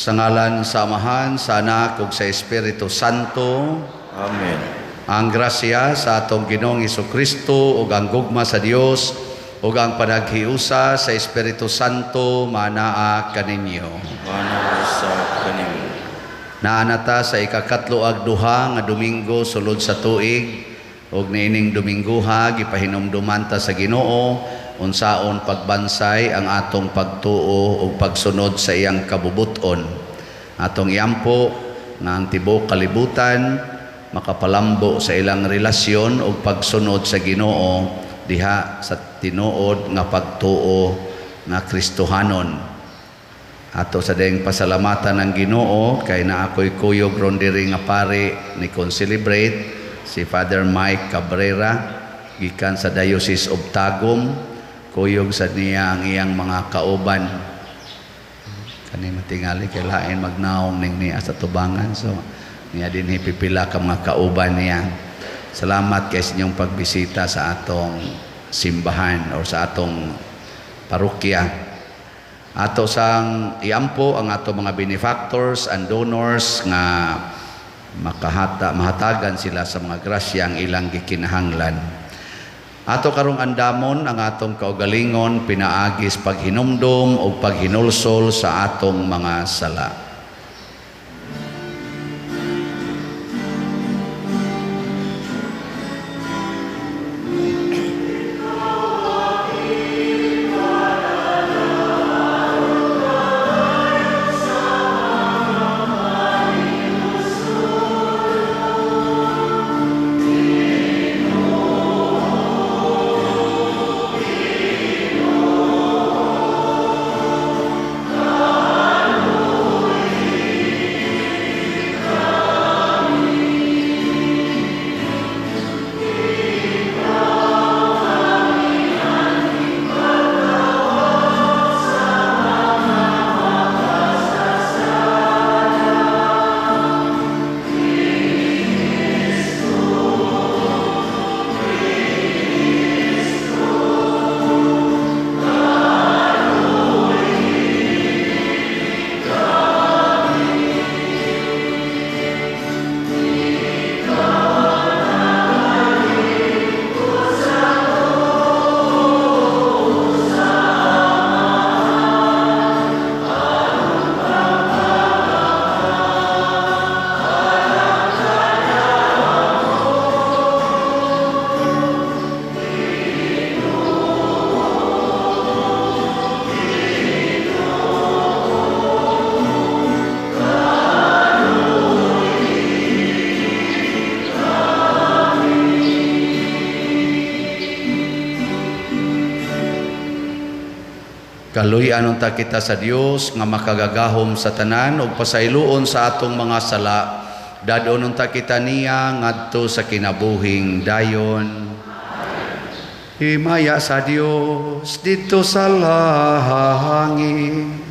Sa ngalan sa Amahan, sa Anak ug sa Espiritu Santo. Amen. Ang grasya sa atong Ginoong Kristo ug ang gugma sa Dios ug ang panaghiusa sa Espiritu Santo manaa kaninyo. Mana sa kanimo. Naa na ta sa ikakatlo ug duha nga Domingo sulod sa tuig, ug niining Dominguha gipahinumduman ta sa Ginoo unsaon pagbansay ang atong pagtuo ug pagsunod sa iyang kabubut-on. Atong iampo nga ang tibuok kalibutan makapalambo sa ilang relasyon ug pagsunod sa Ginoo diha sa tinuod nga pagtuo nga Kristohanon. Ato sa dayong pasalamatan ng Ginoo kay naa ko'y kuyog ron diri nga pari ni concelebrate, si Father Mike Cabrera gikan sa Diocese of Tagum. Kuyog sa niya ang iyang mga kauban. Kani matingali kay lain magnaong ning niya sa tubangan, so niya din pipila ka mga kauban niya. Salamat kay sa inyong pagbisita sa atong simbahan or sa atong parokya. Ato sang iampo ang ato mga benefactors and donors nga makahata mahatagan sila sa mga grasya ang ilang gikinahanglan. Ato karong andamon ang atong kaugalingon pinaagi sa paghinumdom o paghinulsol sa atong mga sala. Kaluy-an unta kita sa Dios nga makagagahom sa tanan ug pasayloon sa atong mga sala. Dad-on unta kita niya ngadto sa kinabuhing dayon. Himaya sa Dios didto sa langit.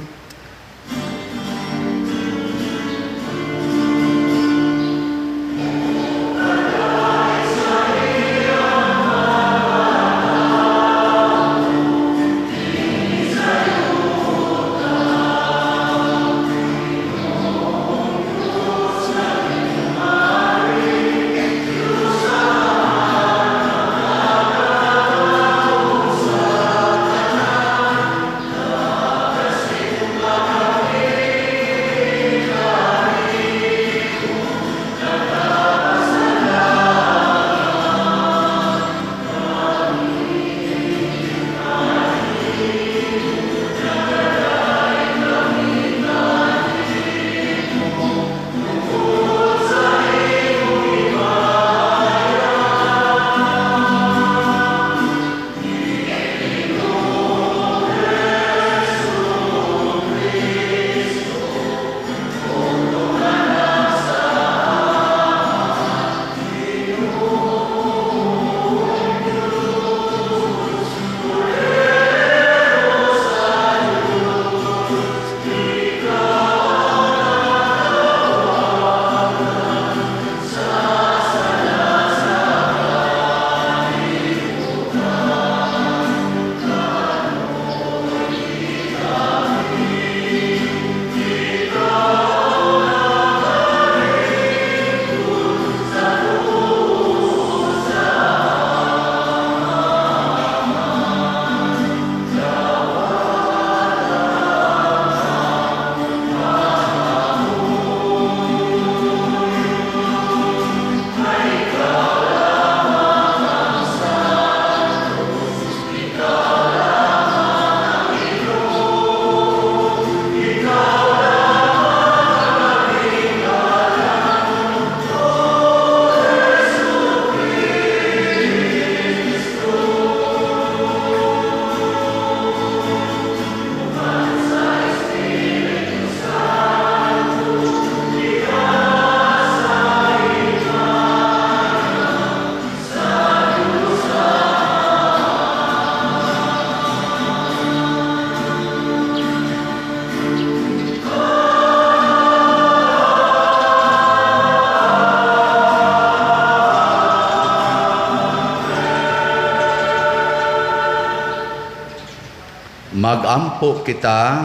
Magampo kita.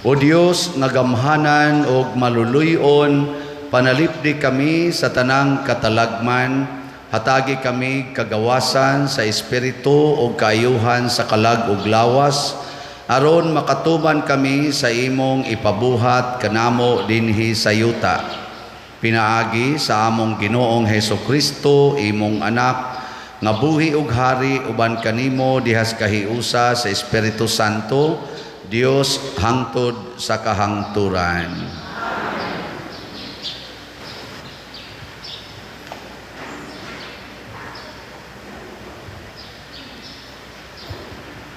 O Dios nga gamhanan og maluluy-on, panalipdi kami sa tanang katalagman, hatagi kami kagawasan sa espiritu ug kaayuhan sa kalag ug lawas, aron makatuman kami sa imong ipabuhat kanamo dinhi sa yuta. Pinaagi sa among Ginoong Heso Kristo, imong anak, nga buhi ug hari uban kanimo dihas kahiusa sa Espiritu Santo, Dios hangtod sa kahangturan.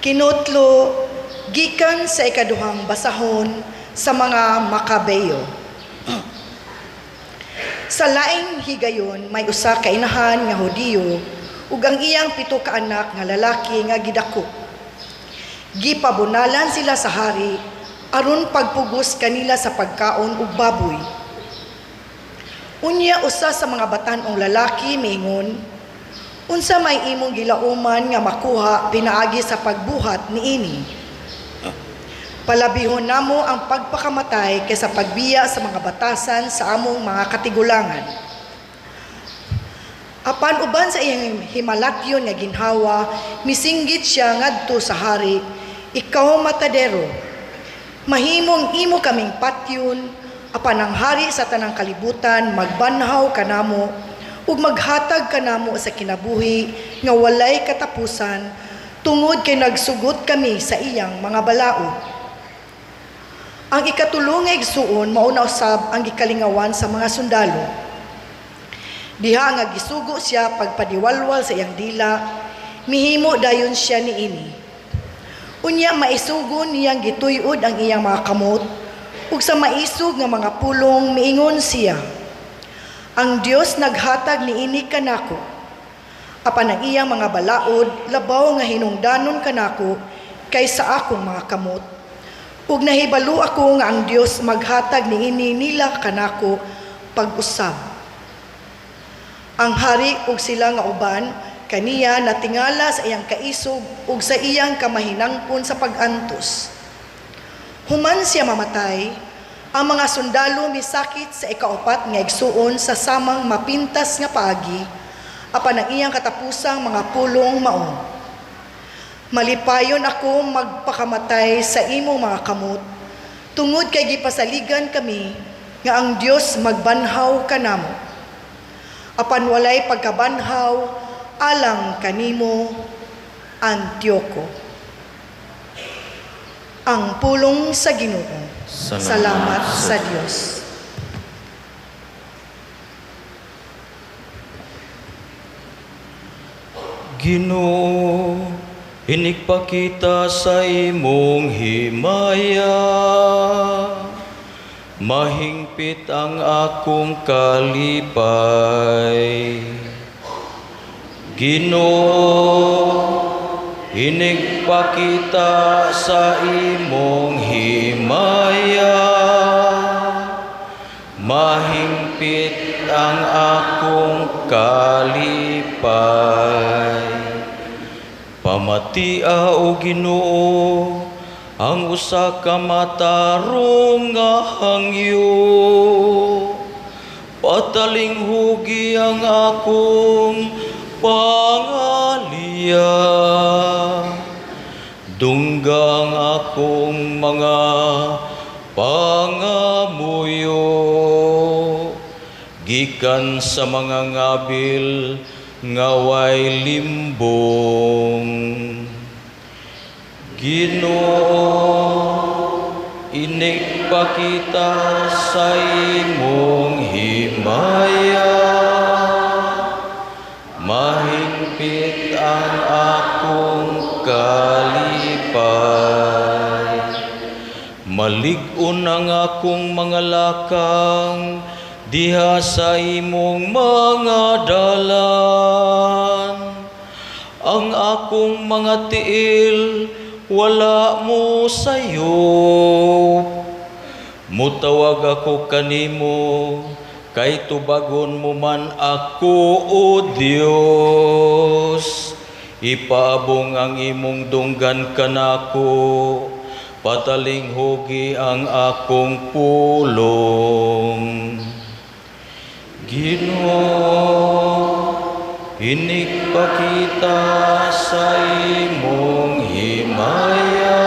Kinutlo gikan sa ikaduhang basahon sa mga Makabeyo. Sa laing higayon may usa ka inahan nga Hudiyo ug ang iyang 7 ka anak nga lalaki nga gidako. Gipabunalan sila sa hari aron pagpugos kanila sa pagkaon og baboy. Unya usa sa mga batan-ong lalaki miingon, unsa may imong gilauman nga makuha pinaagi sa pagbuhat niini? Palabihon namo ang pagpakamatay kaysa pagbiya sa mga batasan sa among mga katigulangan. Apan uban sa iyang himalatyon nga ginhawa, misinggit siya ngadto sa hari, ikaw matadero, mahimong imo kaming patyon, apan ang hari sa tanang kalibutan magbanhaw kanamo ug maghatag kanamo sa kinabuhi nga walay katapusan, tungod kay nagsugot kami sa iyang mga balaod. Ang ikatulo nga igsuon mao na usab ang gikalingawan sa mga sundalo. Diha nga gisugo siya pagpadiwalwal sa iyang dila, mihimo dayon siya niini. Unya maisugo niyang gituyod ang iyang mga kamot, ug sa maisog nga mga pulong miingon siya, ang Dios naghatag niini kanako. Apan ang iyang mga balaod labaw nga hinungdanon kanako kaysa akong mga kamot. Ug nahibalo ako nga ang Dios maghatag niini nila kanako pag-usab. Ang hari ug sila nga uban kaniya natingala sa iyang kaisog ug sa iyang kamahinangpon sa pag-antos. Human siya mamatay, ang mga sundalo misakit sa ikaupat nga igsuon sa samang mapintas nga paagi, apan ang iyang katapusang mga pulong mao. Malipayon ako magpakamatay sa imong mga kamot, tungod kay gipasaligan kami nga ang Dios magbanhaw kanamo. Apan walay pagkabanhaw alang kanimo, Antioco. Ang pulong sa Ginoo. Salamat sa Dios. Ginoo, inikpakita sa imong himaya, mahingpit ang akong kalipay. Ginoo, inigpakita sa imong himaya, mahingpit ang akong kalipay. Pamatia o Ginoo ang usa ka matarong nga hangyo, patalinghugi ang akong pangaliya, dunggang akong mga pangamuyo, gikan sa mga ngabil nga way limbong. Ginoo, inigpakita sa imong himaya, mahingpit ang akong kalipay. Malig-on ang akong mga lakang diha sa imong mga dalan. Ang akong mga tiil wala mo sayop. Mutawag ako kanimo, kay tubagon mo man ako, O Dios. Ipaabong ang imong dunggan kanako, patalinghugi ang akong pulong. Ginoo, inigpakita sa imong himaya,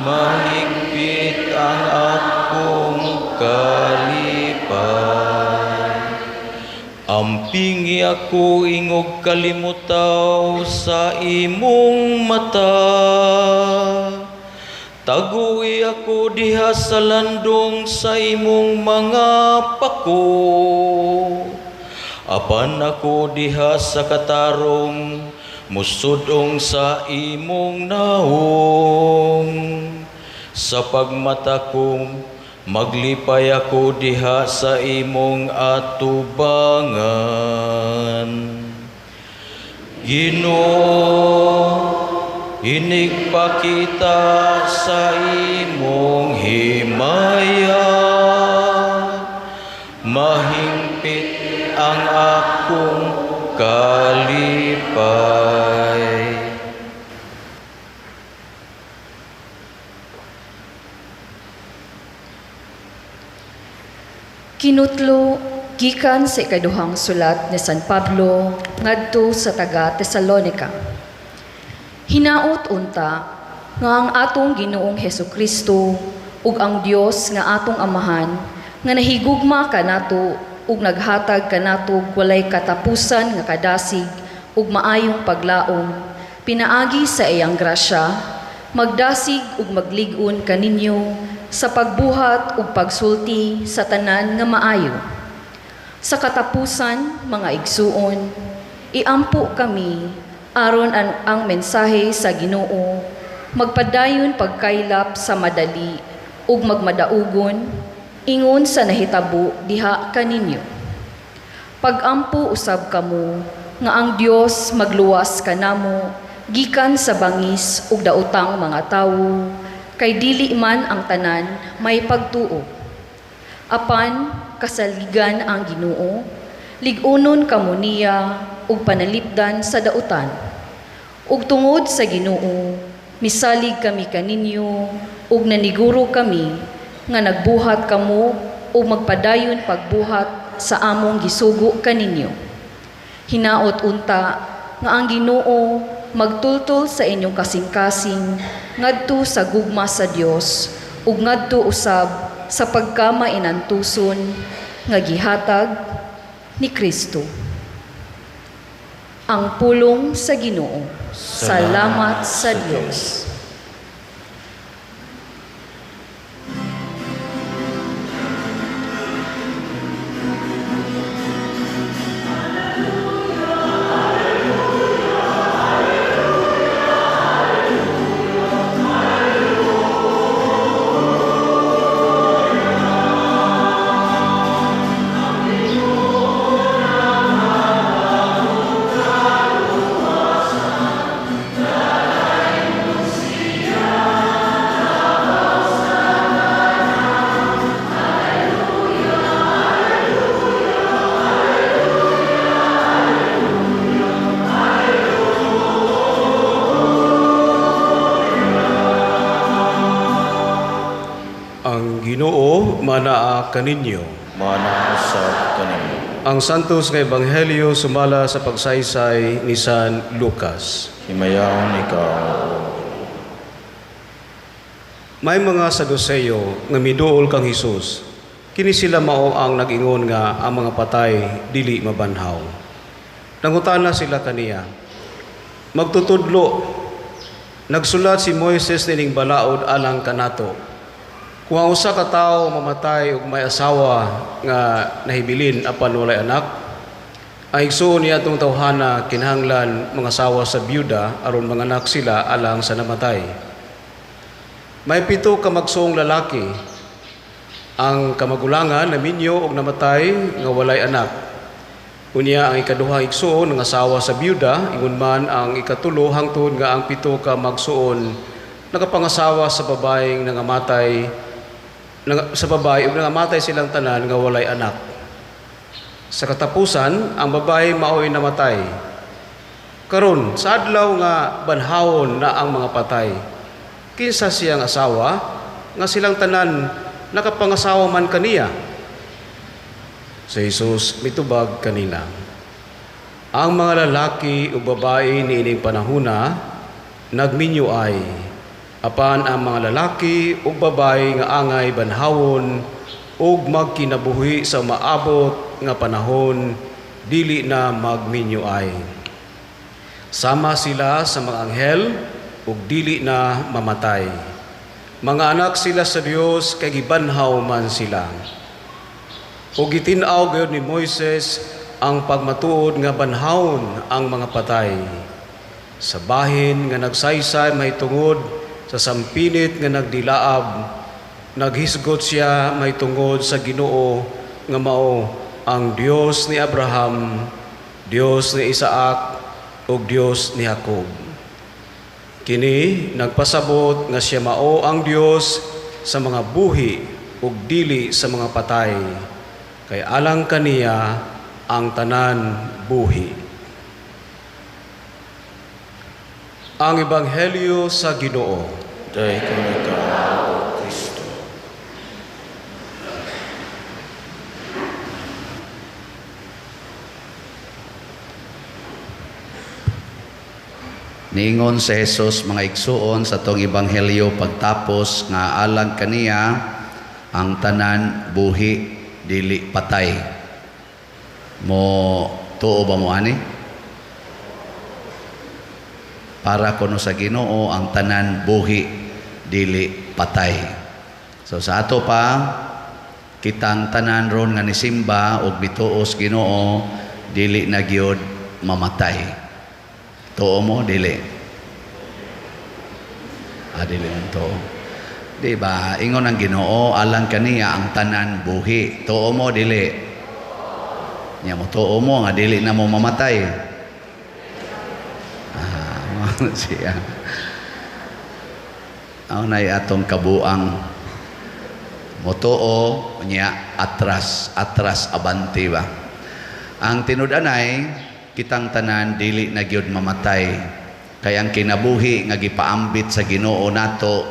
mahigpit ang akong kalipay. Ampingi ako ingog kalimutaw sa imong mata. Tagui ako diha sa landong sa imong mga pako. Apan ako diha sa katarong, musudong sa imong naong. Sa pagmata ko, maglipay ako diha sa imong atubangan. Ginoo, inigpakita sa imong himaya, mahingpit ang akong kalipay. Kinutlo gikan sa ikaduhang sulat ni San Pablo ngadto sa taga Tesalonika. Hinaot unta nga ang atong Ginoong Hesukristo ug ang Dios nga atong Amahan nga nahigugma kanato ug naghatag kanato walay katapusan nga kadasig ug maayong paglaom pinaagi sa iyang grasya, magdasig ug maglig-on kaninyo sa pagbuhat ug pagsulti sa tanan nga maayo. Sa katapusan, mga igsuon, iampo kami aron ang mensahe sa Ginoo magpadayon pagkaylap sa madali ug magmadaugon ingon sa nahitabo diha kaninyo. Pagampo usab kamo nga ang Dios magluwas kanamo gikan sa bangis ug daotang mga tawo, kay dili man ang tanan may pagtuo. Apan kasaligan ang Ginoo, lig-unon kamo niya ug panalipdan sa dautan. Ug tungod sa Ginoo, misalig kami kaninyo ug naniguro kami nga nagbuhat kamo ug magpadayon pagbuhat sa among gisugo kaninyo. Hinaot unta nga ang Ginoo magtultol sa inyong kasing-kasing ngadto sa gugma sa Dios ug ngadto usab sa pagkamainantuson nga gihatag ni Kristo. Ang pulong sa Ginoo. Salamat sa Dios. Ang Ginoo manaa kaninyo. Manaa kaninyo. Ang Santos nga Ebanghelyo sumala sa pagsaysay ni San Lucas. Himayaon ikaw. May mga Saduceo nga miduol kang Hesus. Kini sila mao ang nag-ingon nga ang mga patay dili mabanhaw. Nangutana sila kaniya, magtutudlo, nagsulat si Moises nining balaod alang kanato. Kung ang usa ka tawo mamatay ug may asawa nga nahibilin apan walay anak, ang igsuon niya atong tawhana kinahanglan mangasawa sa byuda aron manganak sila alang sa namatay. May 7 ka magsuong lalaki. Ang kamagulangan naminyo og namatay nga walay anak. Unya ang ikaduhang igsuon nangasawa sa byuda, ingon man ang ikatulo hangtod nga ang 7 ka magsuon nakapangasawa sa babaeng nangamatay sa babae ug nangamatay silang tanan nga walay anak. Sa katapusan, ang babae maoy namatay. Karon sa adlaw nga banhawon na ang mga patay, kinsa siyang asawa nga silang tanan nakapangasawa man kaniya?" Si Jesus mitubag kanila, "Ang mga lalaki ug babae niining panahona nagminyo ay, apan ang mga lalaki ug babae nga angay banhawon ug magkinabuhi sa maabot nga panahon dili na magminyo ay. Sama sila sa mga anghel ug dili na mamatay. Mga anak sila sa Dios kay gibanhaw man sila. Ug gitin-aw gayud ni Moises ang pagmatuod nga banhawon ang mga patay. Sa bahin nga nagsaysay mahitungod sa sampinit nga nagdilaab, naghisgot siya mahitungod sa Ginoo nga mao ang Dios ni Abraham, Dios ni Isaac, ug Dios ni Jacob. Kini nagpasabot nga siya mao ang Dios sa mga buhi ug dili sa mga patay, kay alang kaniya ang tanan buhi." Ang Ebanghelyo sa Ginoo. Dahil ikaw, O Kristo. Niingon si Jesus, mga igsuon, sa tong ebanghelyo pagtapos nga alang kaniya ang tanan buhi dili patay. Mo tuo ba mo ani? Para kuno sa Ginoo ang tanan buhi dili patay. So sa ato pa kitang tanan ron nga nisimba og mituos Ginoo dili na gyud mamatay. Tuo mo dili? Dili man tuo. Di ba? Ingon ang Ginoo alang kaniya ang tanan buhi. Tuo mo dili? Nya mo tuo mo nga dili na mo mamatay. Siya. Ang nay atong kabuang motuo nya atras, atras abante ba. Ang tinud-anay kitang tanan dili na gyud mamatay. Kay ang kinabuhi nga gipaambit sa Ginoo nato,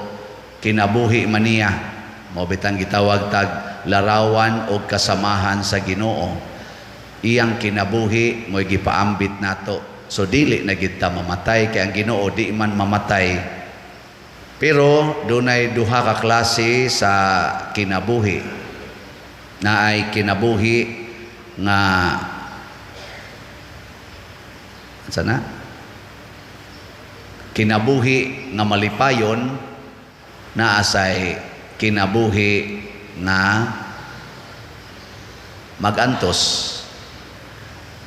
kinabuhi man niya. Mao bitang gitawag tag larawan og kasamahan sa Ginoo. Iyang kinabuhi mo'y gipaambit nato. So dili na gyud ta mamatay kay ang Ginoo di man mamatay. Pero dunay duha ka klase sa kinabuhi. Naay kinabuhi nga sana kinabuhi nga malipayon, naasay kinabuhi nga magantos.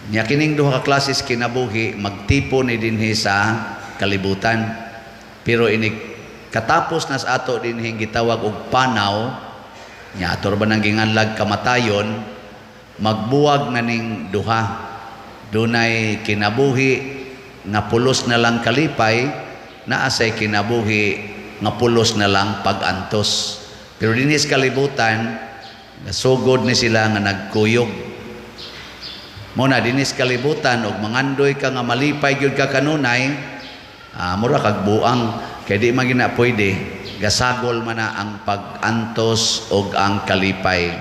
Nya kining duha ka klases kinabuhi magtipo ni dinhi sa kalibutan. Pero ini katapos na sa ato dinhi gitawag og panaw, nya ato ra ba nang ginganlag kamatayon, magbuwag na ning duha. Dunay kinabuhi nga pulos na lang kalipay, naasay kinabuhi nga pulos na lang pag-antos. Pero dinhi sa kalibutan, nasugod ni sila nga nagkuyog. Muna dinhi sa kalibutan og mangandoy ka nga malipay gyud ka kanunay, mura kag buang kay di man gina pwede, gasagol man na ang pag-antos og ang kalipay.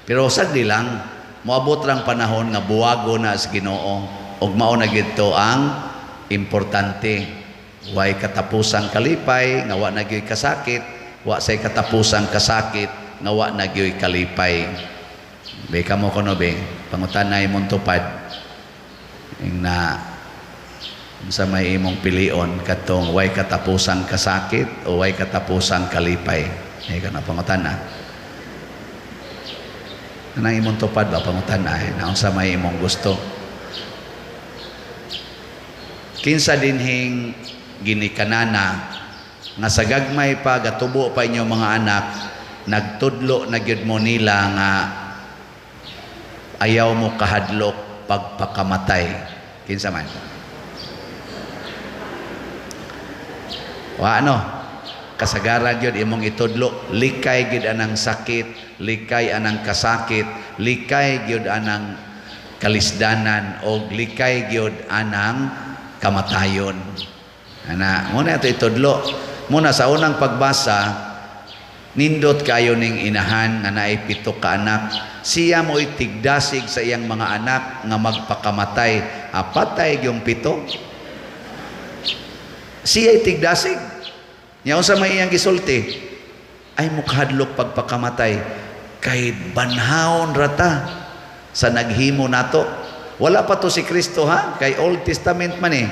Pero sagdi lang moabot rang panahon nga buwago na sa Ginoo og mao na gidto ang importante. Way katapusang kalipay nga wa na gyud kasakit, wa say katapusang kasakit nga wa na gyud kalipay. Be kamo kuno be, pangutanay imong tupad ing na unsa may imong pilion katong way katapusang kasakit o way katapusang kalipay. Ay kana pangutana. Anang imong tupad ba pangutana na unsa may imong gusto. Kinsa dinhing ginikanana nga sa gagmay pa gatubo pa inyong mga anak, nagtudlo na gyud mo nila nga ayaw mo kahadlok pagpakamatay. Kinsa man? Wa ano? Kasagaran gyud imong itudlo, likay gyud anang sakit, likay anang kasakit, likay gyud anang kalisdanan og likay gyud anang kamatayon. Ana, muna ito itudlo. Muna sa unang pagbasa, nindot kayo ning inahan nga naay pito ka anak. Siya mo tigdasig sa iyang mga anak nga magpakamatay. Apatay yung pito. Siya tigdasig. Nya unsa may iyang gisulti? Ay mukhadlok pagpakamatay kay banhawon rata sa naghimo nato. Wala pa to si Kristo ha, kay Old Testament man eh.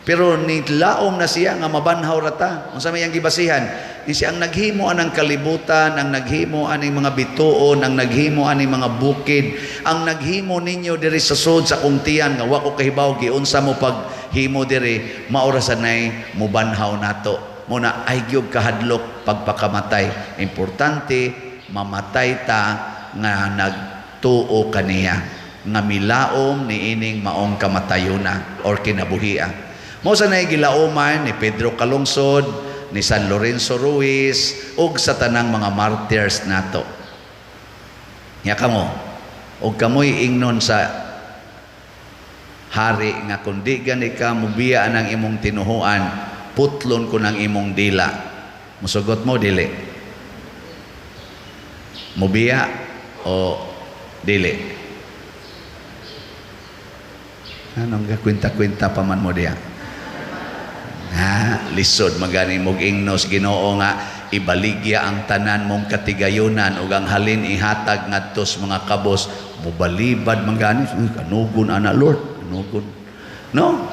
Pero nilaom na siya nga mabanhaw rata. Unsa may iyang gibasihan? Ni siya ang naghimo anang kalibutan, ang naghimo aning mga bituon, ang naghimo aning mga bukid, ang naghimo ninyo diri sa sud sa akong tiyan nga wa ko kahibaw giunsa mo paghimo diri, mao ra sanay mubanhaw nato. Muna ay gyud kahadlok pagpakamatay. Importante mamatay ta nga nagtuo kaniya, nga milaom niining maong kamatayona or kinabuhia. Mao sa nay gilauman ni Pedro Calungsod, ni San Lorenzo Ruiz ug sa tanang mga martyrs nato. Nya kamo, ug kamoy ingnon sa hari nga kun di gani ka mubiya ang imong tinuhuan, putlon ko ng imong dila. Musugot mo dili? Mubiya o dili? Anong gakwenta-kwenta pa man mo diya? Ha, lisod magani mog ingnos Ginoo nga ibaligya ang tanan mong katigayunan ug ang halin ihatag ngadto sa mga kabos. Mobalibad man gani, uy, kanugon ana Lord, kanugon. No?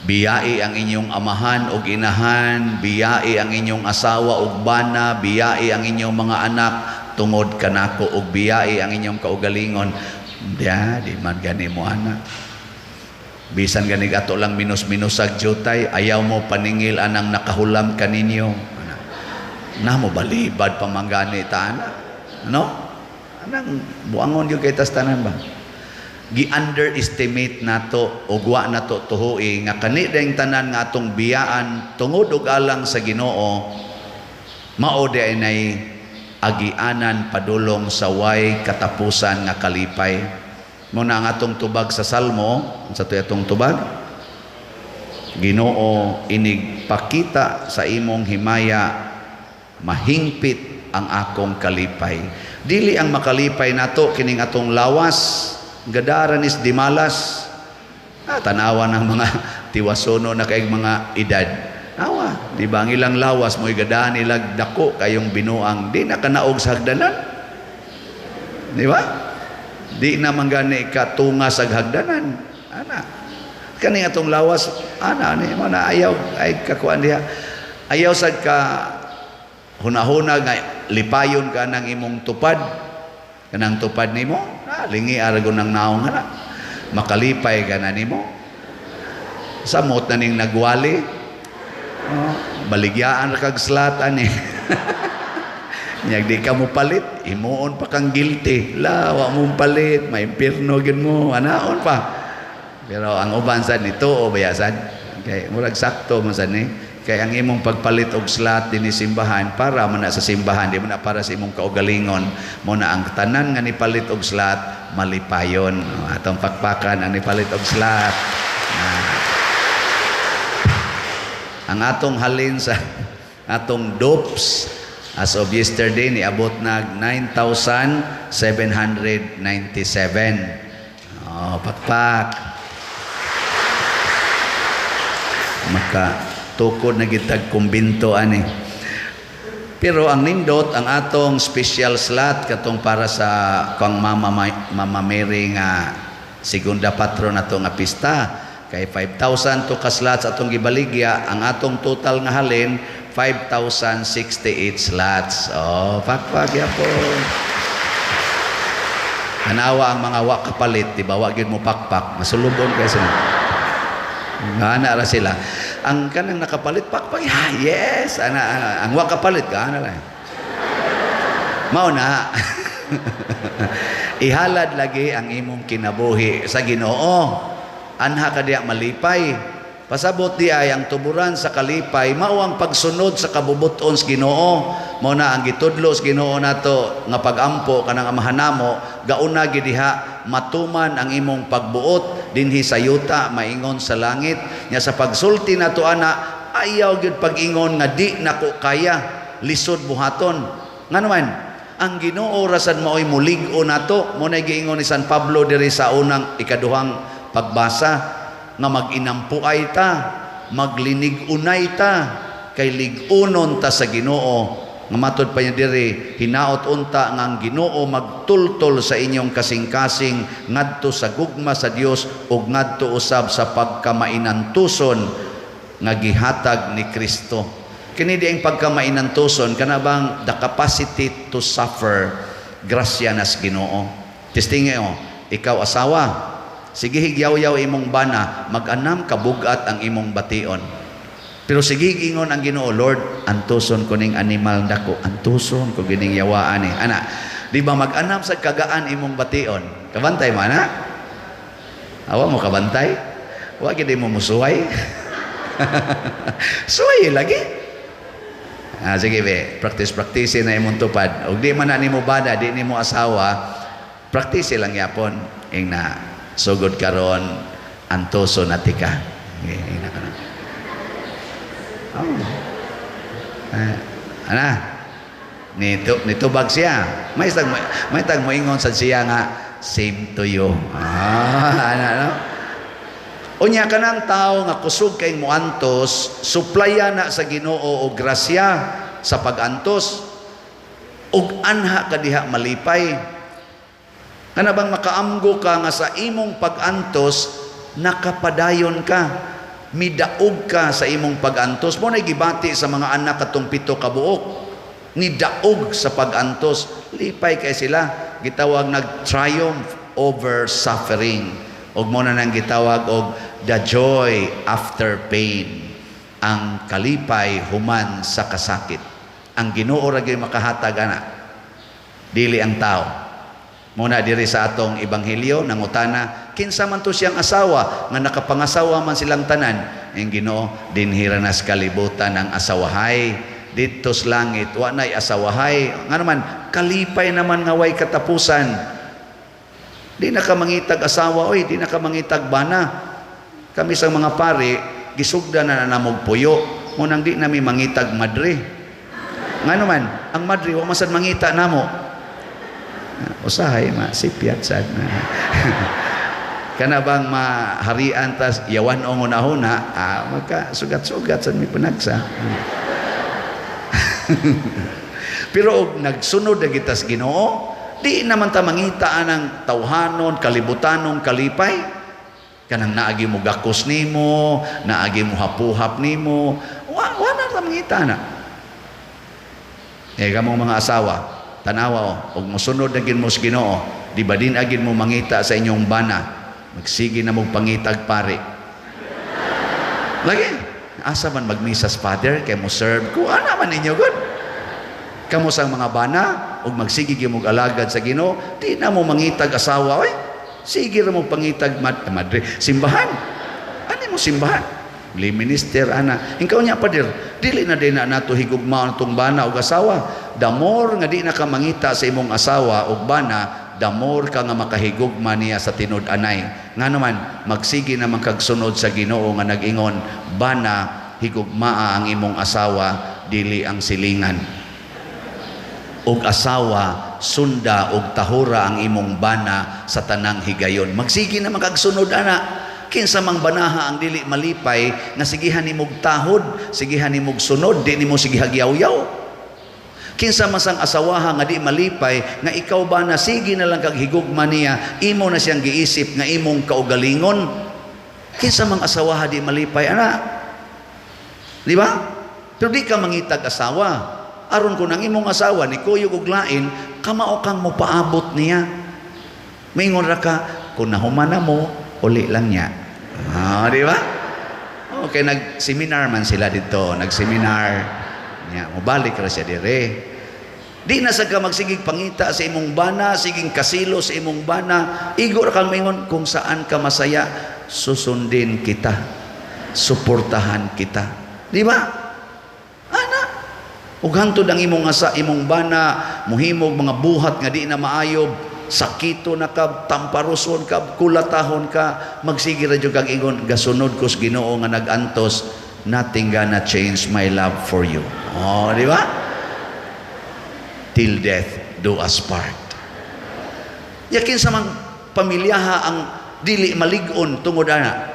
Biyai ang inyong amahan ug inahan, biyai ang inyong asawa ug bana, biyai ang inyong mga anak tungod kanako ug biyai ang inyong kaugalingon. Diya, di man gani mo ana. Bisan ganig ato lang minus-minusag jutay, ayaw mo paningil anang nakahulam kaninyo. Na mo balibad pa man gani ta ana. Ano? Anang buangon gyud kay tas tanan ba? Gi-underestimate nato og wa nato tuhui nga kani dayng tanan nga atong biyaan tungod og alang sa Ginoo, mao di nay agianan padulong sa way katapusan nga kalipay. Muna ang atong tubag sa Salmo, unsa to'y atong tubag? Ginoo, inigpakita sa imong himaya, mahingpit ang akong kalipay. Dili ang makalipay nato kining atong lawas, gadaran is dimalas. Tanawa ng mga tiwasono na kay mga edad. Awa, di ba ang ilang lawas mo'y gadaan nilag dako kayong binuang, di na kanaog sa hagdanan. Di ba? Di na man gani katunga sa hagdanan. Ana. Kani atong lawas, ana ni mo na ayaw ay kakuan diha. Ayaw sad ka hunahuna nga lipayon ka ng imong tupad. Kanang tupad nimo, lingi aragon ng naong ana. Makalipay ka na nimo. Samot na ning nagwali. Oh, baligyaan ra kag slat ani. Nyag di ka mo palit, imuon pa kang guilty. La, wa mo palit, maimpirno gyud mo, anaon pa. Pero ang uban sad nito o bayasan. Kay murag sakto man sad ni. Kay ang imong pagpalit og slat dinhi simbahan para man na sa simbahan, di man na para sa imong kaugalingon. Mo na ang tanan nga nipalit og slat malipayon. Atong pakpakan ang nipalit og slat. Ang atong halin sa atong dopes as of yesterday niabot nag 9,797. Oh, pakpak. Maka tukod na gitag kumbinto ani. Pero ang nindot ang atong special slot katong para sa kang Mama Mama Mary nga segunda patron ato nga pista kay 5,000 to ka slots atong gibaligya, ang atong total nga halin 5,068 slots. Oh, pakpak yapon. Anawa ang mga wa kapalit, di ba? Wa gyud mo pakpak, masulubon kay sila. Ana ra sila. Ang kanang nakapalit pakpak, ah, yes, ana, ana. Ang wa kapalit ka ana lang. Mao na. Ihalad lagi ang imong kinabuhi sa Ginoo. Anha ka diya malipay. Pasabot di ay ang tuburan sa kalipay mao ang pagsunod sa kabubuton sa Ginoo. Mao na ang gitudlo sa Ginoo nato nga pagampo kanang amahan namo, gauna gid diha matuman ang imong pagbuot dinhi sa yuta maingon sa langit. Nya sa pagsulti nato ana, ayaw gyud pag-ingon nga di nako kaya, lisod buhaton. Ngano man ang Ginoo rasad maoy mulig-o nato. Mo nay giingon ni San Pablo diri sa unang ikaduhang pagbasa nga mag-inampuay ta, maglinig-unay ta, kay lig-unon ta sa Ginoo. Nga matod pa niya diri, hinaot unta nga ang Ginoo magtultol sa inyong kasing-kasing ngadto sa gugma sa Dios ug ngadto usab sa pagkamainantuson nga gihatag ni Kristo. Kini di ang pagkamainantuson, kana bang the capacity to suffer, grasya nas Ginoo. Testinge oh, ikaw asawa, sige higyaw-yaw imong bana, mag-anam kabugat ang imong bation. Pero sige ingon ang Ginoo, "Lord, antuson ko ning animal dako, antuson ko gining yawaan ni." Ana, di ba mag-anam sa kagaan imong bation? Kabantay mo ana? Awa mo kabantay? Wa gid mo musuway? Suway lagi. Ah, sige be, practice practice na imong tupad. Og di man na nimo bana, di nimo asawa, practice lang yapon. Ing na sugod karon, antuson na tika. Sige, ing na karon. Oh. Ah, ana. Nito nitubag siya. May tag moingon sad siya nga "Same to you." Ah, ana no. Unya kanang tao nga kusog kay moantos, suplaya na sa Ginoo og grasya sa pag-antos. Ug anha ka diha malipay. Kana bang makaamgo ka nga sa imong pag-antos nakapadayon ka, midaog ka sa imong pag-antos. Mo na gibati sa mga anak katong 7 ka buok, nidaog sa pag-antos, lipay kay sila, gitawag nag-triumph over suffering. Og mo na nang gitawag og the joy after pain, ang kalipay human sa kasakit. Ang Ginoo ra gyud makahatag ana, dili ang tao. Muna diri sa atong ebanghelyo, nangutana, kinsa man to siyang asawa nga nakapangasawa man silang tanan? Ang Ginoo, dinhi ra nas kalibutan ang asawahay, didto sa langit wa nay asawahay. Nga naman kalipay naman nga way katapusan. Di na ka mangitag asawa oy, di na ka mangitag bana. Kami sa mga pare, gisugda na namog puyo, munang di nami mangitag madre. Nga naman ang madre wa man sad mangita namo. Usahay ma sipyat sad na. Kana bang maharian tas yawan o ngunahuna, ah, magka sugat-sugat sad mi panagsa. Pero og nagsunod na kita sa Ginoo, di naman ta mangita anang tawhanon, kalibutanon kalipay. Kanang naagi mo gakos nimo, naagi mo hapuhap nimo, wa na ta mangita na. Eh kamong mga asawa, tanawa o, og mosunod na gid mo sa Ginoo, di ba din agin mo mangita sa inyong bana, magsige na mong pangitag pare. Lagi, asa man magmisas father, kay mo serve ko, ana man ninyo gud. Kamo sa mga bana, og magsige gyud mo alagad sa Ginoo, di na mo mangitag asawa, oy. Sige ra mo pangitag madre, simbahan. Ani mo simbahan? Lay minister ana. Ikaw niya pader, dili na din na nato higugmaon atong bana og asawa. The more nga di na ka mangita sa imong asawa og bana, the more ka nga makahigugma niya sa tinud-anay. Nga naman, magsige naman kag sunod sa Ginoo nga nag-ingon, bana, higugmaa ang imong asawa, dili ang silingan. Og asawa, sunda og tahura ang imong bana sa tanang higayon. Magsige naman kag sunod ana. Kinsa mang banaha ang dili malipay nga sigihan nimog tahod, sigihan nimog sunod, di nimo sigihag yaw-yaw. Kinsa man sang asawaha nga di malipay nga ikaw ba na sige na lang kag higugma niya, imo na siyang giisip nga imong kaugalingon. Kinsa mang asawaha di malipay ana? Di ba? Pero di ka mangitag asawa. Aron kung ang imong asawa ni kuyog og lain, kamao kang mopaabot niya. Mingon ra ka, kung nahuman na mo, uli lang niya. Ah, di ba? Okay, nag-seminar man sila dito, nag-seminar. Niya, mobalik ra siya dire. Di na sa ka magsigig pangita sa imong bana, siging kasilo sa imong bana. Igo ra kang maingon kung saan ka masaya, susundin kita. Suportahan kita. Di ba? Ana. Ug hantod ang imong asa, imong bana, muhimog mga buhat nga di na maayo. Sakito na ka, tamparuson ka, kulatahon ka, magsige ra jud kag ingon, "Gasunod ko sa Ginoo nga nag-antos, nothing gonna change my love for you." Oh, di ba? Till death do us part. Yakin sa mang pamilyaha ang dili malig-on tungod ana.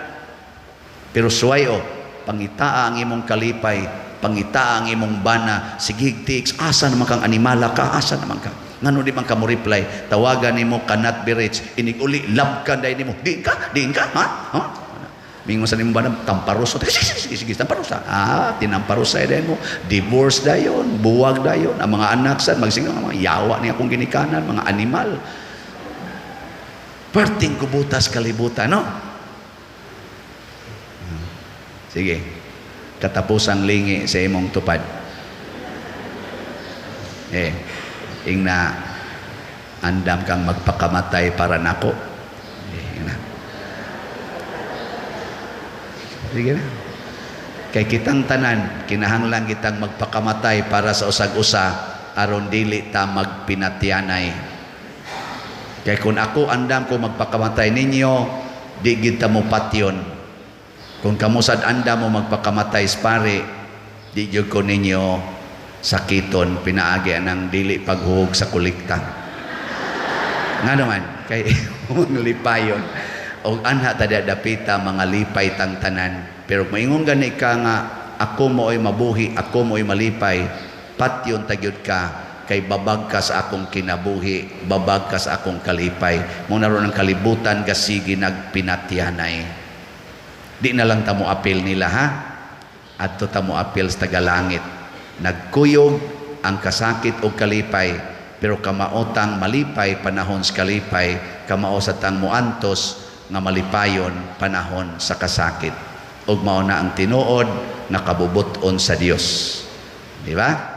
Pero suway o, pangitaa ang imong kalipay, pangitaa ang imong bana, sige tiks, asa naman kang animala ka, asa naman ka? Ngano di man ka mo reply, tawagan nimo, cannot be reached, inig uli, love ka dahil nimo, di ka, di ka, ha? Ha? Mingon sa nimo bana, tamparuso, sige, sige, sige, sige, tamparusa. Ah, tinamparusa dayon mo, divorce dayon, buwag dayon, ang mga anak sa magsinga, mga yawa ni akong ginikanan, mga animal. Perting kubutas kalibutan, no? Sige. Katapusang lingi sa imong tupad. Eh, ingna andam kang magpakamatay para nako. Eh, ingna. Sige na. Kay kitang tanan, kinahanglan kitang magpakamatay para sa usag-usa aron dili ta magpinatyanay. Kay kung ako andam ko magpakamatay ninyo, di gid ta mo patyon. Kung kamo sad andam mo magpakamatay sa pare, di gyud ko ninyo sakiton pinaagi ang dili paghuhog sa kolekta. Nga naman, kay mga lipayon. Og anha ta dapita mga lipay tang tanan. Pero moingon gani ka nga ako mooy mabuhi, ako mooy malipay, patyon ta gyud ka kay babag ka sa akong kinabuhi, babag ka sa akong kalipay. Mo naron ang kalibutan gasigi nagpinatyanay. Di na lang ta mo apil nila, ha? Adto ta mo apil sa tagalangit. Nagkuyog ang kasakit o kalipay, pero kamaotang malipay panahon sa kalipay, kamao sa tang muantos nga malipayon panahon sa kasakit. Ug mao na ang tinuod nakabubut-on sa Dios. Di ba?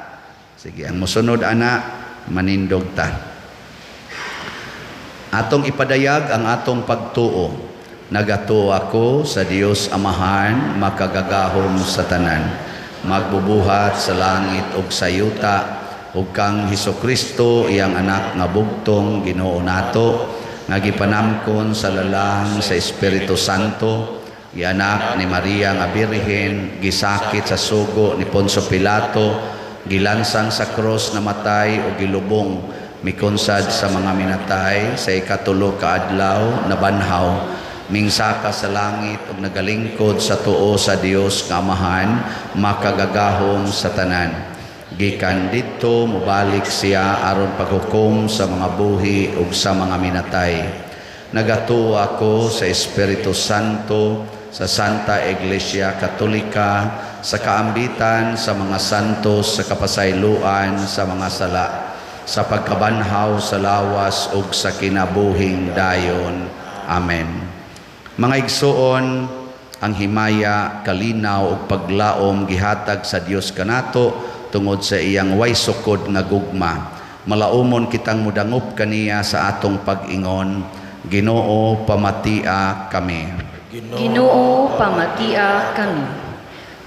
Sige, ang musunod ana, manindog ta. Atong ipadayag ang atong pagtuo. Nagatuo ako sa Dios Amahan, makagagahom sa tanan, magbubuhat sa langit ug sa yuta, ug kang Hesukristo, iyang anak nga bugtong Ginoo nato, nga gipanamkon sa lalang sa Espiritu Santo, gianak ni Maria nga Birhen, gisakit sa sugo ni Poncio Pilato, gilansang sa krus, namatay o gilubong, mikonsad sa mga minatay, sa ikatulo ka adlaw nabanhaw, mingsaka sa langit ug nagalingkod sa tuo sa Dios nga Amahan, makagagahom sa tanan. Gikan didto mobalik siya aron paghukom sa mga buhi ug sa mga minatay. Nagatuo ako sa Espiritu Santo, sa Santa Iglesia Katolika, sa kaambitan sa mga santos, sa kapasayloan sa mga sala, sa pagkabanhaw sa lawas ug sa kinabuhing dayon. Amen. Mga igsuon, ang himaya, kalinaw ug paglaom gihatag sa Dios kanato tungod sa iyang way sukod nga gugma. Malaumon kitang mudangop kaniya sa atong pag-ingon, "Ginoo, pamatia kami." Ginoo, pamatia kami.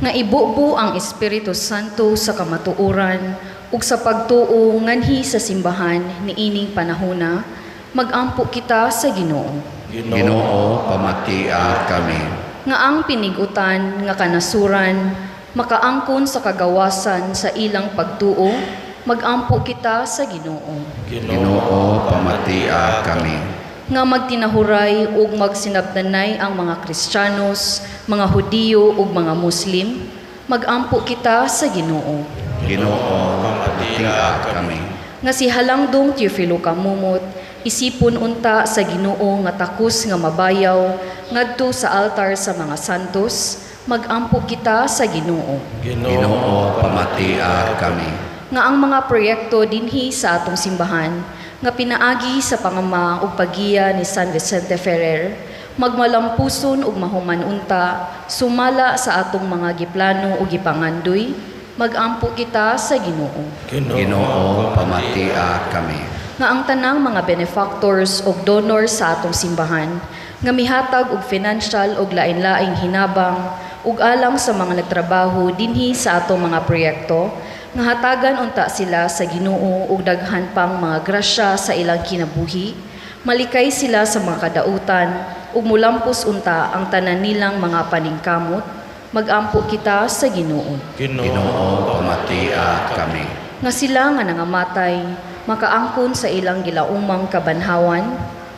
Nga ibubo ang Espiritu Santo sa kamatuoran ug sa pagtuo nganhi sa simbahan niining panahona, magampo kita sa Ginoo. Ginoo, pamatia kami. Nga ang pinigutan nga kanasuran makaangkon sa kagawasan sa ilang pagtuo, magampo kita sa Ginoo. Ginoo, pamatia kami. Nga magtinahuray ug magsinabtanay ang mga Kristiyanos, mga Hudiyo ug mga Muslim, magampo kita sa Ginoo. Ginoo, pamatia kami. Nga si Halangdong Teofilo Camomot isipon unta sa Ginoo nga takos nga mabayaw ngadto sa altar sa mga santos, magampo kita sa Ginoo. Ginoo, pamatia kami. Nga ang mga proyekto dinhi sa atong simbahan nga pinaagi sa pangama ug paggiya ni San Vicente Ferrer magmalampuson ug mahuman unta sumala sa atong mga giplano ug gipangandoy, magampo kita sa Ginoo. Ginoo, pamatia kami. Nga ang tanang mga benefactors ug donors sa atong simbahan nga mihatag og financial ug lain-laing hinabang ug alang sa mga nagtrabaho dinhi sa atong mga proyekto, nga hatagan unta sila sa Ginoo og daghan pang mga grasya sa ilang kinabuhi. Malikay sila sa mga kadautan ug mulampos unta ang tanan nilang mga paningkamot. Magampo kita sa Ginoo. Ginoo, pamatia kami. Nga sila nga nangamatay makaangkon sa ilang gilaumang kabanhawan.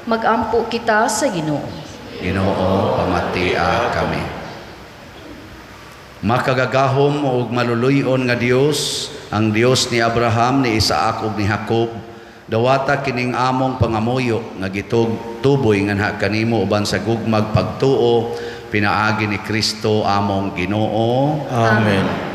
Magampo kita sa Ginoo. Ginoo, pamatia kami. Makagagahom ug maluluy-on nga Dios, ang Dios ni Abraham, ni Isaac ug ni Jacob, dawata kining among pangamuyo nga gituboy nganha kanimo uban sa gugmag pagtuo pinaagi ni Kristo among Ginoo. Amen.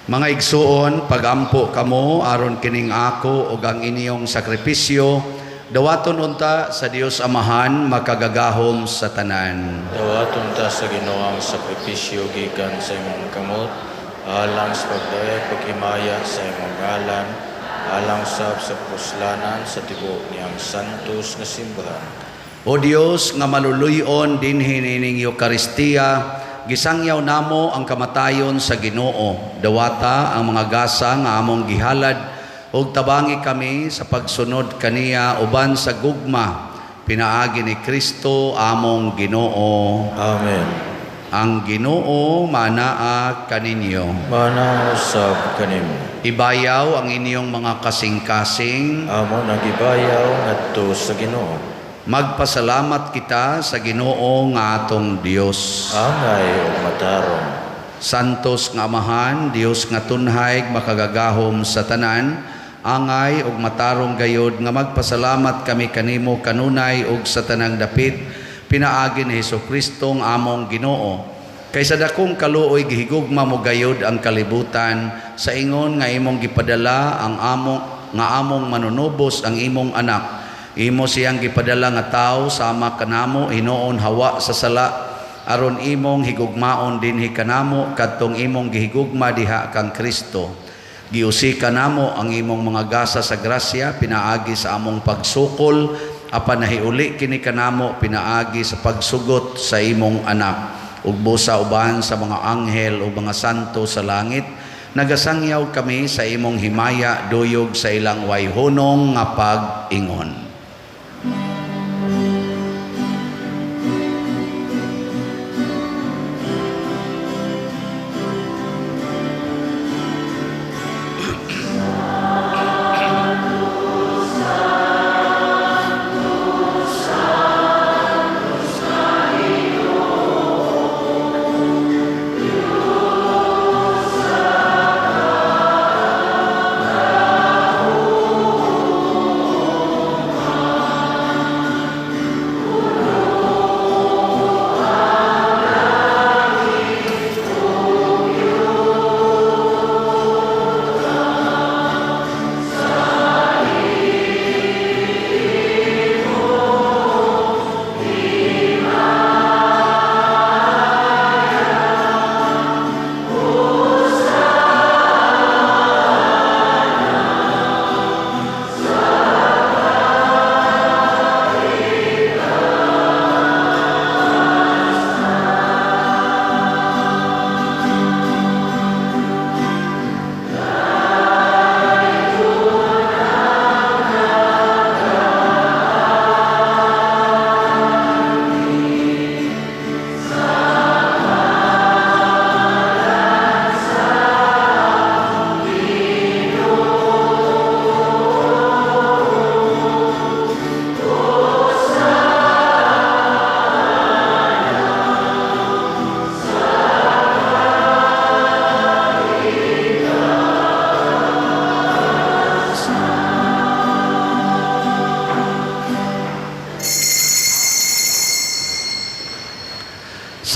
Mga igsuon, pagampo kamo aron kining ako ug ang inyong sakripisyo Dawaton unta sa Dios Amahan makagagahom sa tanan. Dawaton ta sa Ginoo ang sakripisyo gikan sa imong kamot, alang sa pagdayeg paghimaya sa imong ngalan, alang sab sa puslanan sa tibuok niyang santos nga simbahan. O Dios nga maluluyon dinhi nining Eukaristiya, gisangyaw namo ang kamatayon sa Ginoo. Dawata ang mga gasa nga among gihalad ug tabangi kami sa pagsunod kaniya uban sa gugma pinaagi ni Kristo among Ginoo. Amen. Ang Ginoo manaa kaninyo. Manaa usab kanimo. Ibayaw ang inyong mga kasing-kasing. Amo nagibayaw ngadto sa Ginoo. Magpasalamat kita sa Ginoo nga atong Dios. Angay ug matarong. Santos nga Amahan, Dios nga tunhay makagagahom sa tanan, angay ug matarong gayod nga magpasalamat kami kanimo kanunay ug sa tanang dapit pinaagi ni Hesukristo nga among Ginoo. Kay sa dakong kaluoy gihigugma mo gayod ang kalibutan sa ingon nga imong gipadala ang among nga among manunubos ang imong anak. Imo siyang gipadala nga tawo sama kanamo hinuon hawa sa sala aron imong higugmaon dinhi kanamo kadtong imong gihigugma diha kang Kristo. Giusika namo ang imong mga gasa sa grasya pinaagi sa among pagsukol apan nahiuli kini kanamo pinaagi sa pagsugot sa imong anak. Ug busa uban sa mga anghel ug mga santo sa langit, nagasangyaw kami sa imong himaya duyog sa ilang wayhunong nga pag-ingon.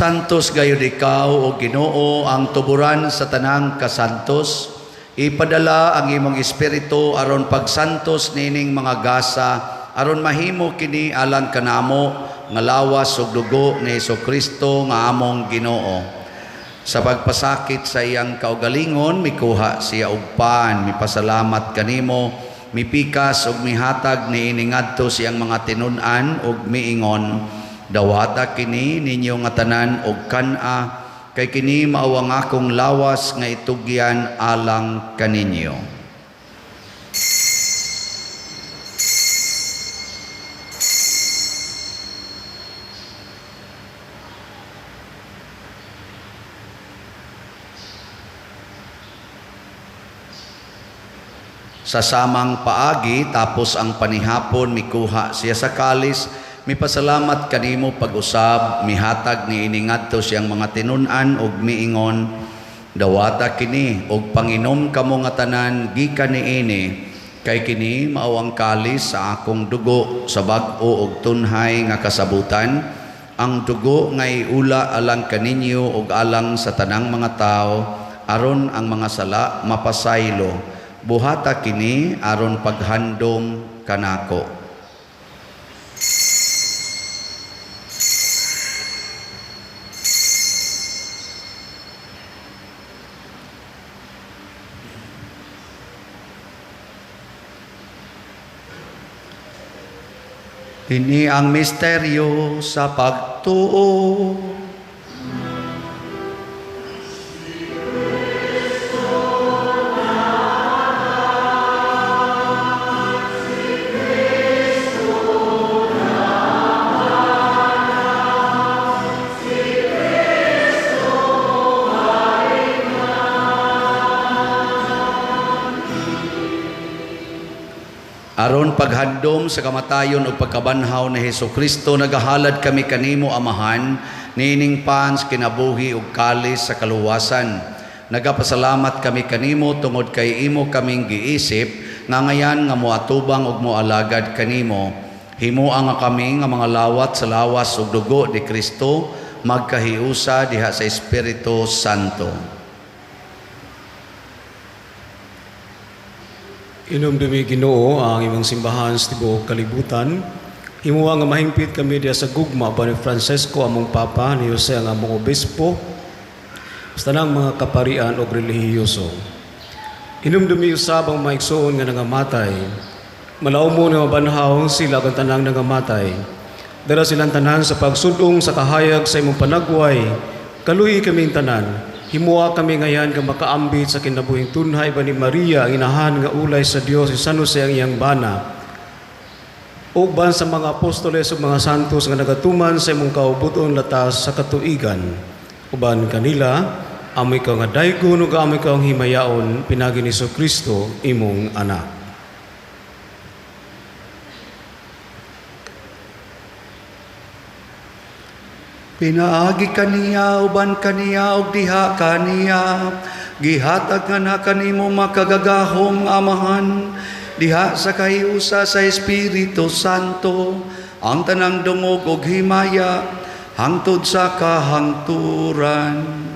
Santos gayud ikaw o Ginoo ang tuburan sa tanang kasantos. Ipadala ang imong espiritu aron pagsantos nining mga gasa aron mahimo kini alang kanamo nga lawas ug dugo ni Hesukristo nga among Ginoo. Sa pagpasakit sa iyang kaugalingon mikuha siya og pan, mipasalamat kanimo, mipikas ug mihatag niini ngadto siyang mga tinun-an ug miingon, dawata kini ninyo nga tanan og kan-a, kay kini mao ang akong lawas nga itugyan alang kaninyo. Sa samang paagi, tapos ang panihapon, mikuha siya sa kalis, mipasalamat kanimo pag-usab, mihatag niini ngadto siyang mga tinun-an ug miingon, dawata kini og panginom kamo nga tanan gikan niini, kay kini mao ang kalis sa akong dugo sa bag-o ug tunhay nga kasabutan, ang dugo nga iula alang kaninyo ug alang sa tanang mga tawo, aron ang mga sala mapasaylo. Buhata kini aron paghandom kanako. Kini ang misteryo sa pagtuo. Aron paghandom sa kamatayon ug pagkabanhaw ni Hesukristo, nagahalad kami kanimo, Amahan, niining pan sa kinabuhi ug kalis sa kaluwasan. Nagapasalamat kami kanimo tungod kay imo kaming giisip nga ngayan nga moatubang ug moalagad kanimo. Himoa nga kami nga mga lawat sa lawas ug dugo ni Kristo magkahiusa diha sa Espiritu Santo. Inumdumi, Ginoo, ang imong simbahan sa tibuok kalibutan. Himoa nga mahingpit kami diha sa gugma uban ni Francesco among Papa, ni Jose ang among obispo, sa tanang mga kaparian og relihiyoso. Inumdumi usab ang mga igsoon nga nangamatay. Malaumon nga mabanhaw sila ug ang tanang nangamatay. Dala silang tanan sa pagsudong sa kahayag sa imong panagway. Kaluyi kaming tanan. Himoa kami ngayan nga makaambit sa kinabuhing tunhay uban ni Maria ang inahan nga ulay sa Dios, si San Jose ang iyang bana, uban sa mga apostoles ug mga santos nga nagatuman sa imong kaubuton latas sa katuigan. Uban kanila, amo ikaw nga daygon ug amo ikaw ang himayaon pinaagi ni Kristo imong anak. Pinaagi kaniya, uban kaniya, ug diha kaniya, gihatag nga na kanimo makagagahom Amahan, diha sa kahiusa sa Espiritu Santo, ang tanang dungog ug himaya hangtod sa kahangturan.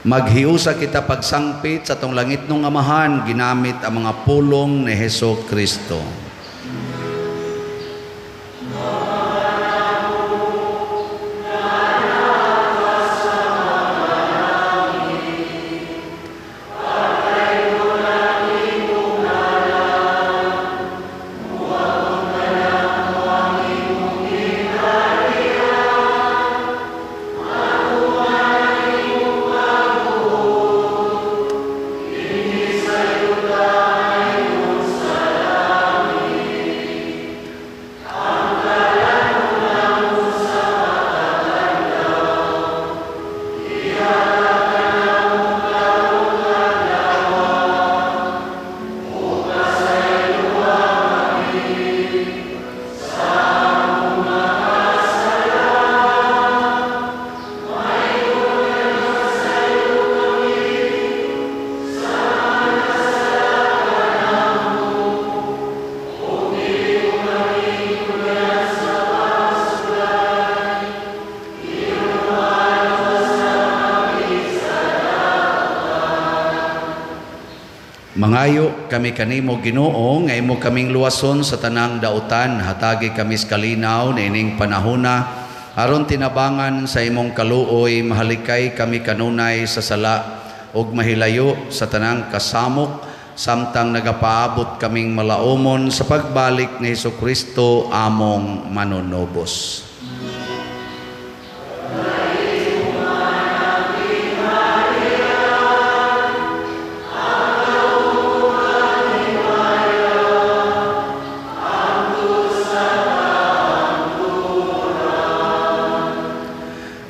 Maghiusa kita pagsangpit sa atong langitnong Amahan ginamit ang mga pulong ni Heso Kristo. Mangayo kami kanimo, Ginoo, nga imo kaming luwason sa tanang dautan, hatagi kami sa kalinaw niining panahona aron tinabangan sa imong kaluoy mahalikay kami kanunay sa sala ug mahilayo sa tanang kasamok samtang nagapaabot kaming malaumon sa pagbalik ni Hesukristo among manunubos.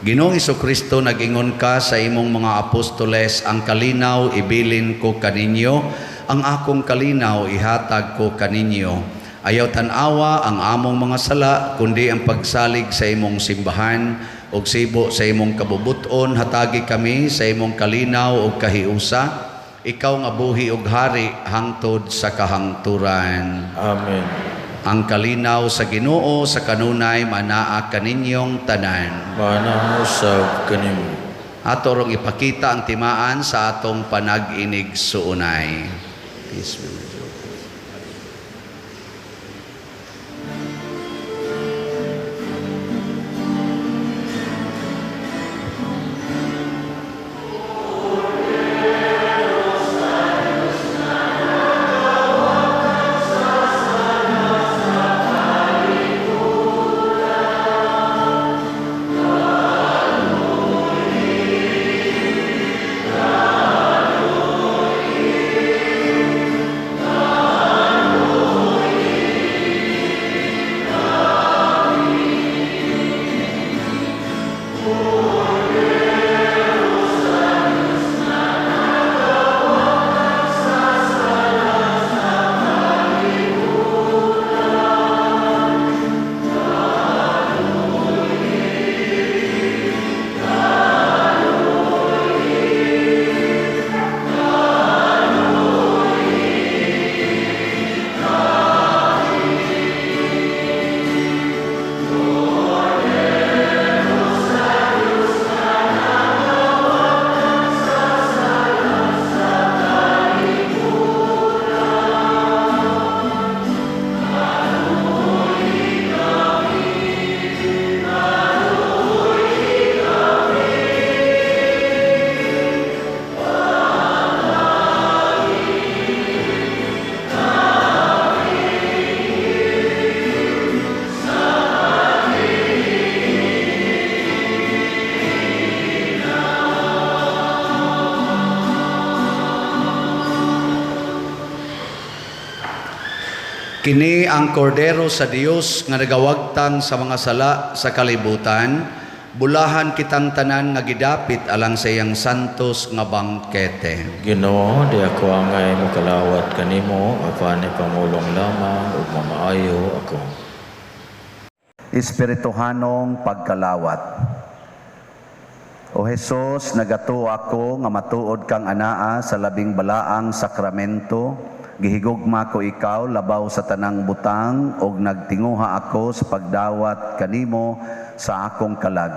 Ginoong Kristo, nag-ingon ka sa imong mga apostoles, "Ang kalinaw ibilin ko kaninyo, ang akong kalinaw ihatag ko kaninyo. Ayaw tan-awa ang among mga sala, kundi ang pagsalig sa imong simbahan, ug sibo sa imong kabubuton, hatagi kami sa imong kalinaw ug kahiusa. Ikaw nga buhi ug hari hangtod sa kahangturan." Amen. Ang kalinaw sa Ginoo sa kanunay manaa kaninyong tanan. Manaa usab kanimo. Ato rong ipakita ang timaan sa atong panag-inig-suunay. Peace be with you. Kini ang kordero sa Dios nga nagawagtang sa mga sala sa kalibutan, bulahan kitang tanan nga gidapit alang sa iyang santos nga bangkete. Ginoo, di ako angay mokalawat kanimo, apan ipamulong lamang ug mamaayo ako. Espirituhanong pagkalawat. O Hesus, nagatuo ako nga matuod kang anaa sa labing balaang sakramento. Gihigugma ko ikaw labaw sa tanang butang ug nagtinguha ako sa pagdawat kanimo sa akong kalag.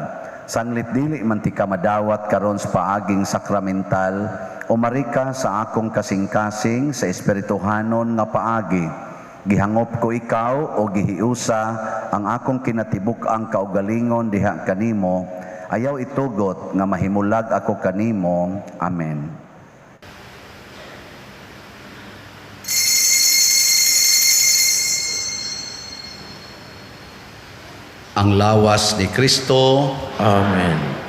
Sanglit dili man tika madawat karon sa paaging sakramental, umari ka sa akong kasing-kasing sa espirituhanon nga paagi. Gihangop ko ikaw o gihiusa ang akong kinatibuk-ang kaugalingon diha kanimo. Ayaw itugot nga mahimulag ako kanimo. Amen. Ang lawas ni Kristo. Amen.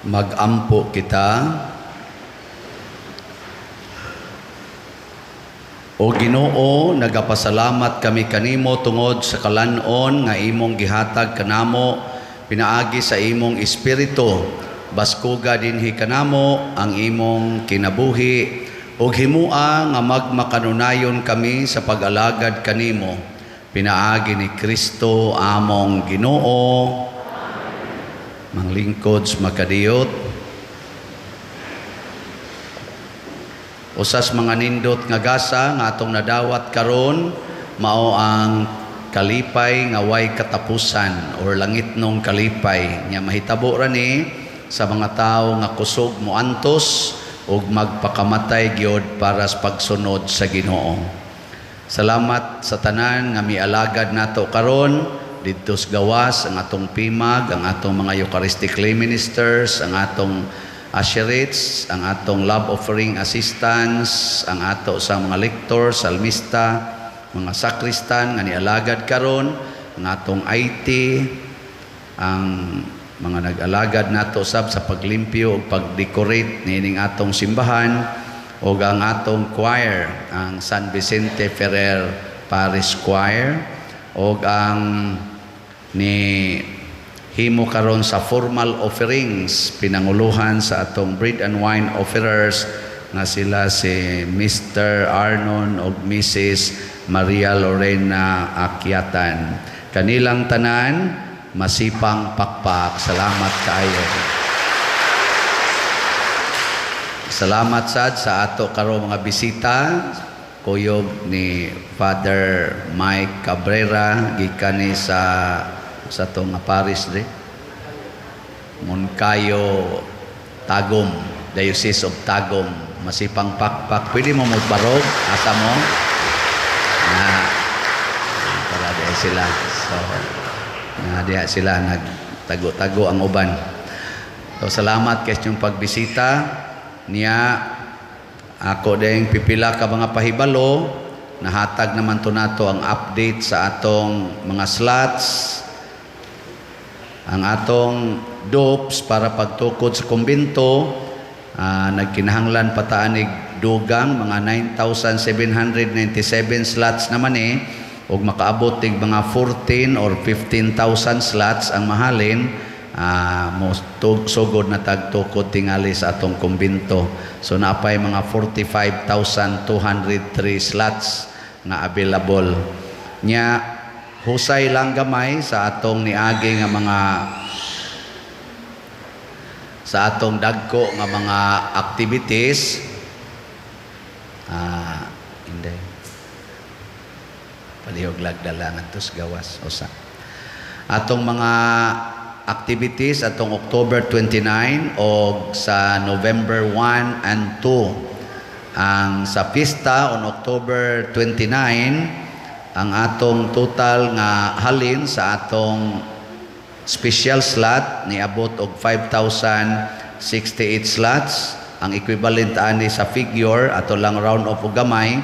Magampo kita. O Ginoo, nagapasalamat kami kanimo tungod sa kalan-on nga imong gihatag kanamo pinaagi sa imong espiritu. Baskuga dinhi kanamo ang imong kinabuhi ug himua nga magmakanunayon kami sa pag-alagad kanimo pinaagi ni Kristo among Ginoo. Manglingkod sa makadiyot. Usas mga nindot nga gasa nga atong nadawat karon mao ang kalipay nga way katapusan or langitnong kalipay nya mahitabo ra ni sa mga tawo nga kusog moantos ug magpakamatay gyud para sa pagsunod sa Ginoo. Salamat sa tanan nga mialagad nato karon didto sa gawas, ang atong PIMAG, ang atong mga Eucharistic lay ministers, ang atong usherates, ang atong love offering assistants, ang ato sa mga lector, salmista, mga sakristan nga nialagad karon, ang atong IT, ang mga nag-alagad nato sab sa paglimpyo ug pag-decorate niining atong simbahan, ug ang atong choir, ang San Vicente Ferrer Parish Choir, ug ang ni himo karon sa formal offerings pinanguluhan sa atong bread and wine offerers nga sila si Mr. Arnon ug Mrs. Maria Lorena Akyatan. Kanilang tanan masipang pakpak. Salamat kaayo. Salamat sad sa ato karon mga bisita, kuyog ni Father Mike Cabrera gikan ni sa atong nga parish dre, Moncayo, Tagum, Diocese of Tagum. Masipang pakpak. Pwede mo magbarog asa mo na para diha sila. So na diha sila nagtago-tago ang uban. So salamat kay inyong pagbisita niya. Ako ding pipila ka mga pahibalo, nahatag naman to nato ang update sa atong mga slots, ang atong dopes para pagtukod sa kumbento, nagkinahanglan pa ta anig dugang mga 9,797 slots naman. Ug makaabot tig mga 14 or 15,000 slots ang mahalin, mo sugod na tagtukod tingali sa atong kumbinto. So napay mga 45,203 slots nga available. Nya husay lang gamay sa atong niagi nga mga sa atong dagko nga mga activities. Hindi palihog lagdala ngadto sa gawas usa atong mga activities atong October 29 o sa November 1 and 2. Ang sa pista on October 29, ang atong total nga halin sa atong special slot niabot og 5,068 slots. Ang equivalent ani sa figure, ato lang round off og gamay,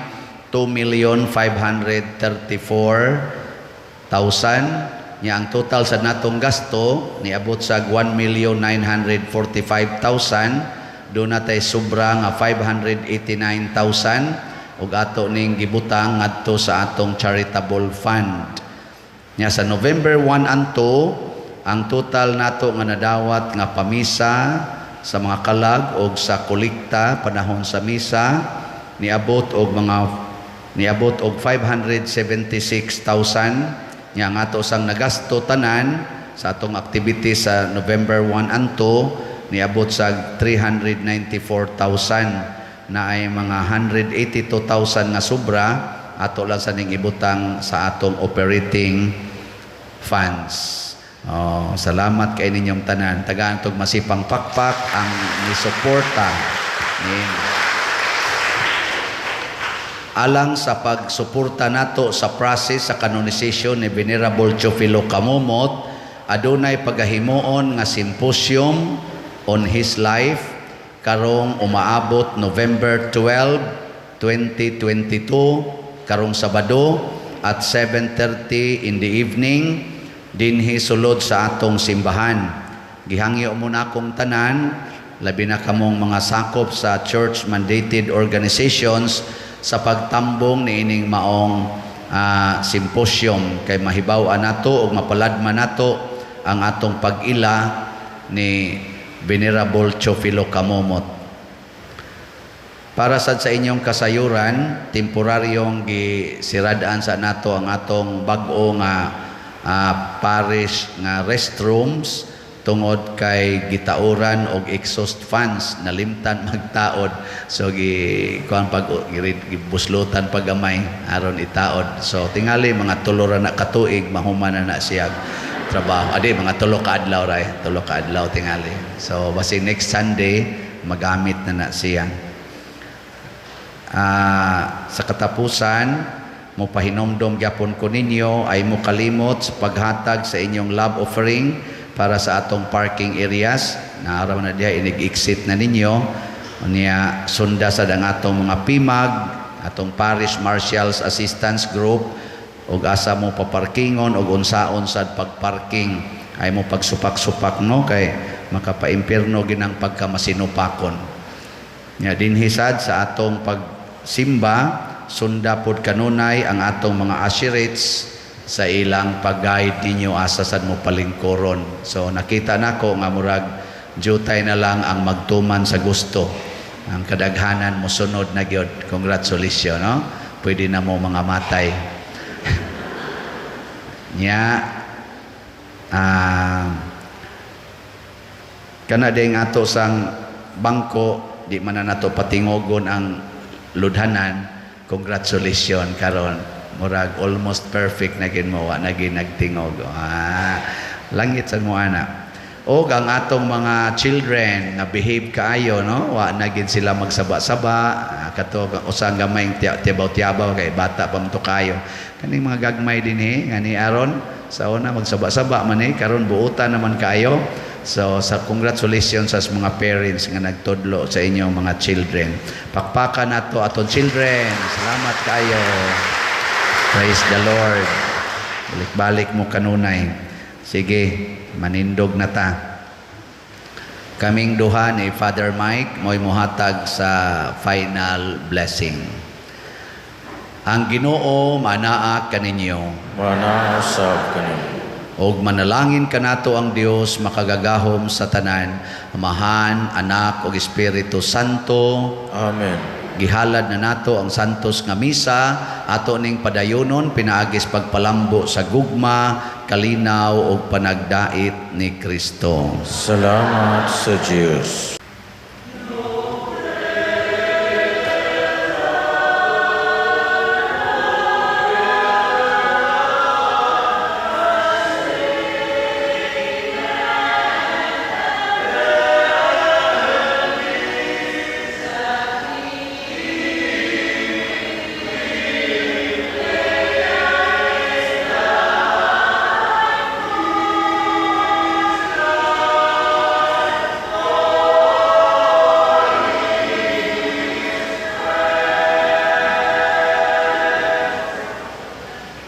2,534,000. Nya ang total sa natong gasto niabot sa 1,945,000. Duna tay sobra nga 589,000 ug ato ning gibutang ngadto sa atong charitable fund. Nya sa November 1 and 2, ang total nato nga nadawat nga pamisa sa mga kalag og sa kolekta panahon sa misa niabot og 576,000. Nya ang ato sang nagasto tanan sa atong activity sa November 1 and 2 niabot sa 394,000, na ay mga 182,000 nga sobra, ato lang sa ning ibutang sa atong operating funds. Oh, salamat kay ninyong tanan. Tagaan tog masipang pakpak ang nisuporta ni alang sa pagsuporta nato sa process sa canonization ni Venerable Teofilo Camomot. Adunay pagahimuon nga symposium on his life karong umaabot November 12, 2022, karong Sabado at 7:30 in the evening dinhi sulod sa atong simbahan. Gihangyo mo na akong tanan, labi na kamong mga sakop sa church mandated organizations, sa pagtambong niining maong symposium kay mahibaw-an nato ug mapaladman nato ang atong pag-ila ni Venerable Teofilo Camomot. Para sad sa inyong kasayuran, temporaryong gisirad-an sa nato ang atong bag-o nga parish nga restrooms tungod kay gitauran og exhaust fans, nalimtan magtaod, so gi kuan pag gibuslutan pag gamay aron itaod. So tingali mga 3 ra na katuig, mahuman na na siya trabaho. Adi mga 3 ka adlaw ra, 3 ka adlaw tingali. So basi next Sunday magamit na na siya. Sa katapusan, mo pahinomdom gyapon ko ninyo ay mo kalimot sa paghatag sa inyong love offering para sa atong parking areas. Naaraw na diha, inig-exit na ninyo. Unya sunda sa ang atong mga PIMAG, atong Parish Marshals Assistance Group, ug asa mo paparkingon ug unsaon sad pagparking, ay mo pagsupak-supak, no, kay makapaimpierno ginang pagkamasinupakon. Nya dinhi sad sa atong pagsimba, sunda pod kanunay ang atong mga usherates sa ilang pag-guide ninyo asa sad mo palingkuron. So nakita nako nga murag jutay na lang ang magtuman sa gusto. Ang kadaghanan mo sunod na gyud. Congratulations, no? Pwede na mo mga matay. Nya kana ding ato sang bangko, di man na nato patingogon ang ludhanan. Congratulations, karon murag almost perfect na gin mo, wa na gin nagtingog. Langit sa mo ana. Og ang atong mga children nga behave kaayo, no, wa na gid sila magsaba-saba. Kato usang gamay tiyabaw-tiyabaw kay bata pa man to kayo. Kaning mga gagmay dinhi nga ni aron sa una magsaba-saba man eh, karon buutan naman kaayo. So sa congratulations sa mga parents nga nagtudlo sa inyong mga children. Pakpakan nato atong children. Salamat kaayo. Praise the Lord. Balik-balik mo kanunay. Sige, manindog na ta. Kaming duha ni Father Mike mo'y muhatag sa final blessing. Ang Ginoo manaa kaninyo. Manaa sab kanimo. Og manalangin kanato ang Dios makagagahom sa tanan, Amahan, Anak ug Espiritu Santo. Amen. Gihalad na nato ang santos nga misa, ato ning padayonon pinaagi sa pagpalambo sa gugma, kalinaw ug panagdait ni Kristo. Salamat sa Dios.